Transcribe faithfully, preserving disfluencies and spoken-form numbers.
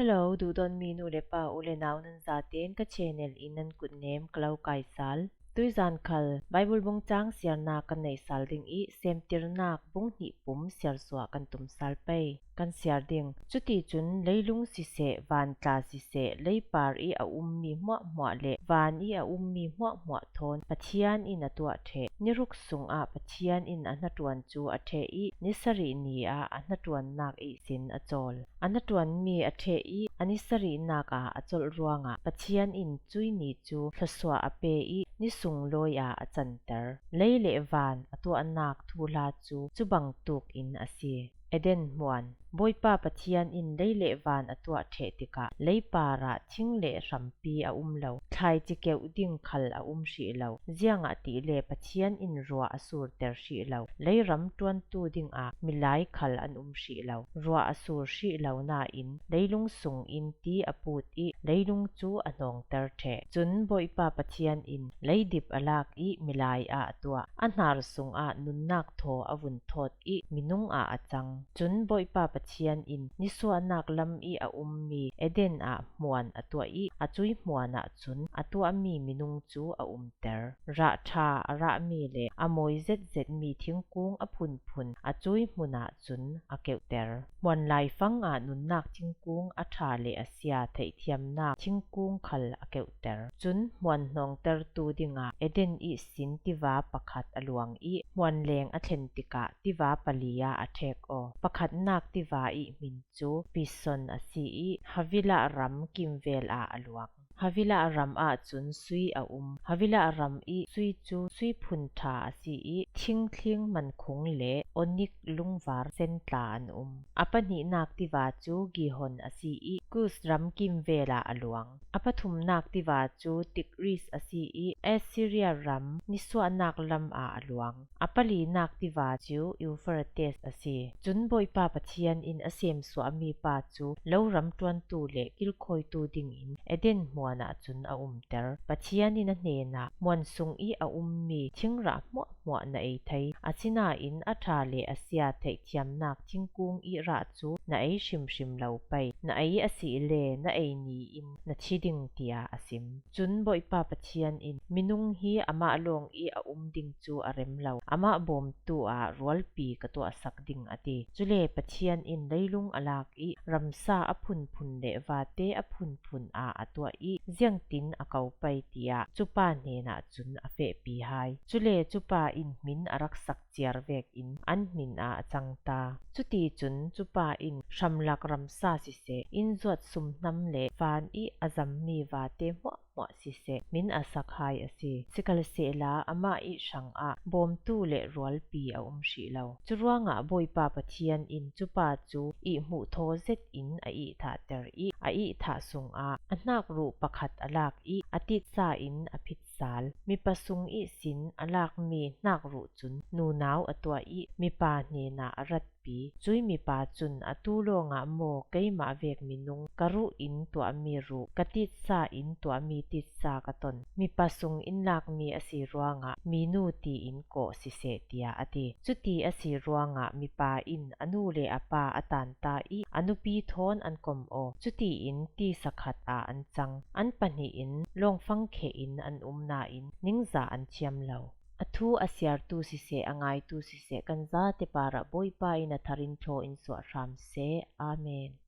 Hello, duhdawtmi nu le pa, u le nau nan zaten ka channel in nan kutnem ka lo kaisal. Tuizan khal Bible bung chang siarna kan neisal ding i, Semtirnak bung hnih pum siarsuah kan tumsal pei. Kan siar ding. Cuticun leilung siseh, van tla siseh, leipar i a ummi hmuahhmuah le van i a ummi hmuahhmuah thawn Pathian in a tuah ṭheh. Ni ruk sungah Pathian in a hnaṭuan cu a ṭheh i, ni sarih ni ah a hnaṭuannak ihsin a cawl. A hnaṭuanmi a ṭheh i, a ni sarihnak ah a colh ruangah Pathian in cuih ni cu thluasuah a pe i, ni sunglawi ah a canter. Lei le van a tuahnak thuhla cu cubang tuk in a si. Eden hmuan. Bawipa Pathian in lei le van a tuah ṭheh tikah leipar ah thing le hrampi a um lo, thlaici keuh ding khal a um hrih lo. Ziangahtile Pathian in ruah a surter hrih lo, leiram ṭuantu dingah milai khal an um hrih lo. Ruah a sur hrih lo nain leilung sungin ti a put i, leilung cu a hnawngter ṭheh. Cun Bawipa Pathian in leidip a lak i, milai ah a tuah. A hnar sungah nunnak thaw a vun thawt i, minung ah a cang. Cun Bawipa Pathian in nisuahnak lam i a ummi Eden ah hmuan a tuah i, a cuih hmuan ah cun a tuahmi minung cu a umter. Rah ṭha a rahmi le a mawi zetzetmi thingkung a phunphun a cuih hmun ah cun a keuhter. Hmuan laifang ah nunnak thingkung a ṭha le a sia theihthiamnak thingkung khal a keuhter. Cun hmuan hnawngtertu dingah Eden ihsin tiva pakhat a luang i, hmuan leng a thlen tikah tiva pali ah a ṭhek aw. Pakhatnak tiva i hmin cu Pison a si i, Havilah ram kimvel ah a luang. Havilah ram ahcun sui a um. Havilah ram i sui cu sui phun ṭha a si i, thingthling mankhung le onik lungvar sen tla an um. A pahnihnak tiva cu Gihon a si i, Kus ram kimvel ah a luang. A pathumnak tiva cu Tigris a si i, Assyria ram nisuahnak lam ah a luang. A palinak tiva cu Euphrates a si. Cun Bawipa Pathian in a semsuahmi pa cu lo ram ṭuantu le kilkhawitu dingin Eden hmuan ah cun a umter. Pathian in a hnenah, hmuan sung i a ummi thingrah hmuahhmuah na ei thei, asinain a ṭha le a sia theihthiamnak thingkung i rah cu na ei hrimhrim lo pei. Na ei a si le na ei ni in na thi ding, tiah a sim. Cun Bawipa Pathian in, minung hi amah lawng i a um ding cu a rem lo, amah bawmtu ah rualpi ka tuahsak ding, a ti. Cule Pathian in leilung a lak i, ramsa a phunphun le vate a phunphun ah a tuah i, ziangtin a ko pei, tiah cupa hnenah cun a fehpi hai. Cule cupa in hmin a rak sak ciar vekin an hmin ah a cang ta. Cuticun cupa in hramlak ramsa siseh, inn zuat sumhnam le van i a zammi vate hmuahhmuah siseh, hmin a sak hai a si. Sikhalsehla amah i hrangah bawmtu le rualpi a um hrih lo. Curuangah Bawipa Pathian in cupa cu ihhmuh thaw zetin a ihthahter i, a ihthah sungah a hnakruh pakhat a lak i, a titsa in a phit sal. Mipa sung ihsin a lakmi hnakruh cun nunau a tuah i, mipa hnenah a ratpi. Cuih mipa cun, atu lawngah maw keimah vek minung ka ruh in tuahmi ruh, ka titsa in tuahmi titsa ka ton. Mipa sung in lakmi a si ruangah minu tiin kawh siseh, tiah a ti. Cuti a si ruangah mipa in a nu le a pa a tanta i, a nupi thawn an kom aw. Cutiin tisa khat ah an cang. An pahnih in lawngfang khe in an um nain ningzah an thiam lo. A thu a siartu siseh, a ngaitu siseh, kan zate parah Bawipa in a thar in thaw in suah hram seh. Amen.